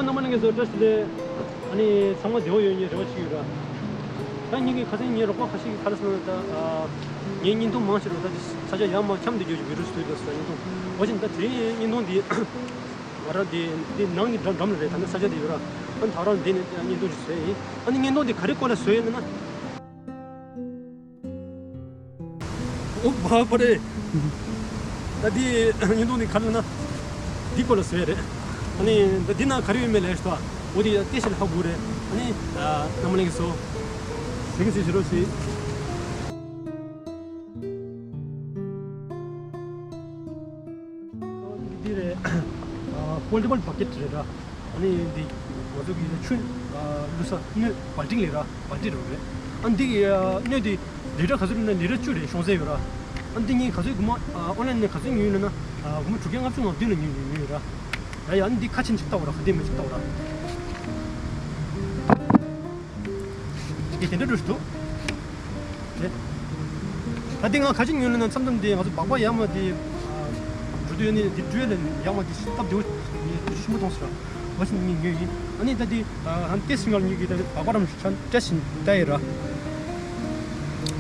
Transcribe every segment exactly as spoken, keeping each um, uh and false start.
རྣམ་པ་ལྷན་རྒྱས་ཚོ་བཀྲ་ཤིས་བདེ་ལེགས། ཨ་ནི་ཚང་མ་བདེ་པོ་ཡོད་ཉེ་རེ་བ་ཞིག་ཡོད་ར། ད་ངེད་ཀྱི་ཁ་སང་ངའི་རོགས་པ་ཁ་ཤས་ཀྱིས་ག་རེ་ཟེར་ན། ད་ངའི་བརྙན་ཐུང་མང་ཆེ་རུ་ད་ཅི་ས་ཆ་ཡར་མར་འཁྱམས་ཏེ་རྒྱུ་ཅིག་བི་ཌི་ཡོ་བཟོས་ཡོད་ཟེར། བརྙན་ཐུང་འོ་བཞིན་ད་དེའི་བརྙན་ཐུང་འདི་ང་རང་འདི་འདི་ནང་གི་འགྲམ་འགྲམ་ལ་རེད། ད་ནི་ས་ཆ་དེ་ཡོད་ར། ཨ་ནི་ད་རང་འདི་ནས་བརྙན་ཐུང་ཞིག་བཟོས་ཡིན། ཨ་ནི་བརྙན་ཐུང་འདི་ག་རེ་སྐོར་ལ་བཟོས་ཡོད་ན་ན། ཨོ་བ་བ་རེད། ད་འདི་བརྙན་ཐུང་འདི་ག་རེ་ལབ་ན་འདི་སྐོར་ལ་བཟོས་ཡོད་རེད། ཨ་ནི་ད་འདི་ནང་ག་རེ་ཡོད་མེད་ལས་ཤི་ཏོ། འོ་དེ་ཡ་ཏེ་ཤི་ལ་ཧ་གོ་རེད། ཨ་ནི་རྣམ་པ་ལྷན་རྒྱས་ཚོ་ཟེར་གི་ཟེར་ཞུ་རོགས་ཞུ། འདི་རེད། ཕོལ་ཌེ་བལ་བ་ཀེ་ཊི་རེད་ར། ཨ་ནི་འདི་ང་ཚོ་གི་ཆུ་བླུག་ས་སྣོད་བལ་ཏིང་ལས་ར། བལ་ཏིང་རུ་རེད། ཨ་འདི་གི་སྣོད་འདི་ལི་ཊར་ག་ཚོད་ལབ་ན་ལི་ཊར་བཅུ་རེད། ཤོང་ཚད་ཡོད་ར། ཨ་འདི་ངས་ག་ཚོད་སྒོར་མོ་ཨོན་ལན་ནས་ག་ཚོད་ཉོས་ལབ་ན་སྒོར་མོ་དྲུག་བརྒྱ་ལྔ་བཅུ་ང་བདུན་ལ་ཉོས་ཉོས་ཉོས་ཡོད་ར། ཡ་ཡ་ཨ་འདི་ཁ་ཆེན་ཅིག་ལྟ་བ་ར། ཁ་དེ་མི་ཅིག་ལྟ་བ་ར། དེ་དེ་འདྲ་འགྲོ་ཞིག་འདུག་ད་དེ་ང་ག་ཅི་ཉོས་ལབ་ན་མཚམས་མཚམས་དེ་ང་ཚོ་སྦག་སྦག་ཡར་མར་དེ་འགྲོ་དུས་ནི་དེ་འགྲོས་ལ་ཡར་མར་དེ་སྟབས་བདེ་བོ་ཞིམ་པོ་མཐོང་སོང་ར། འོ་བཞིན་ངས་ཉོས་ཡིན། ཨ་ནི་ད་དེ་ཨ་ཏེ་སི་ངར་ཉོས་ཀྱི་ད་སྦག་སྦག་རམ་ཆ་ཏེ་སི་ལྟ་ཡི་ར།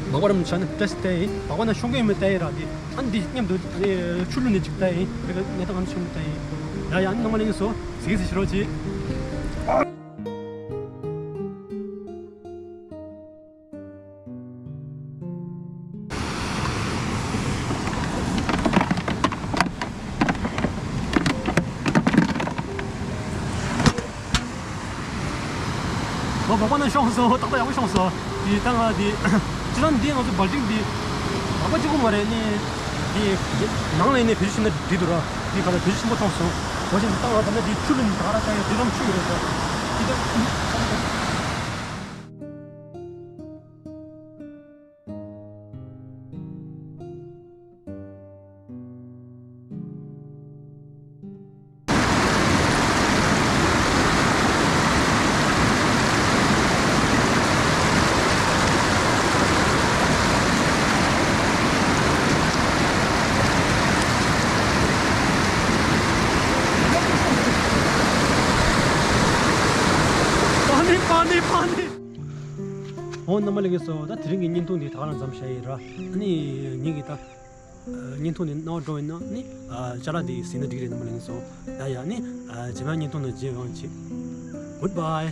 སྦག་སྦག་རམ་ཆ་ཏེ་སི་ལྟ་ཡི། སྦག་སྦག་ན་ཤོང་གི་ཡོད་མེད་ལྟ་ཡི་ར། དེ་ཨ་ནི་དེ་མཉམ་དུ་ཨ་ནི་ཆུ་བླུགས་ནས་ཅིག་ལྟ་ཡི། དེ་ག་ནད་རྟགས་གང་བྱུང་ལྟ་ཡི། ཡ་ཡ་ཨ་ནི་རྣམ་པ་ལྷན་རྒྱས་ཚོ་གཟིགས་གཟིགས་ཤེས་རོགས་གྱིས། ལོ་སྦག་སྦག་ན་ཤོང་སོང་། ཏག་ཏག་ཡག་པོ་ཤོང་སོང་། དེ་ད་ང་དེ་སྤྱིར་བཏང་འདི་ང་ཚོ་བལ་ཏིང་འདི་སྦག་སྦག་གཅིག་པོ་མ་རེད། ནི་དེ་ནང་ལ་ནས་བེད་སྤྱོད་བྱས་ན་འགྲིག་འདུག་ར། དེ་ག་ལ་བེད་སྤྱོད་ཆེན་པོ་མཐོང་སོང་། འོ་བཞིན་ད་ང་ད་ནི་དེ་ཆུ་ལ་ནི་ད་ག་ར་ལྟ་ཡ་དེ་རང་ཆུ་རེད་ད། དེ་ད། པ་ནི་པ་ནི་པ་ནི། འོ་རྣམ་པ་ལྷན་རྒྱས་ཚོ། ད་དེ་རིང་གི་བརྙན་ཐུང་འདི་ད་ག་རང་མཚམས་བཞག་ཡིན་ར། ཨ་ནི་ངེད་ཀྱི་ད་བརྙན་ཐུང་འདི་རྣ་བར་འགྲོ་ཡིན་ན་ནི་ཅ་ལག་འདི་གཟིགས་ན་འགྲིག་རེད། རྣམ་པ་ལྷན་རྒྱས་ཚོ། ཡ་ཡ་ནི་རྗེས་མའི་བརྙན་ཐུང་ནང་མཇལ་ཡོང་ཅིག Goodbye།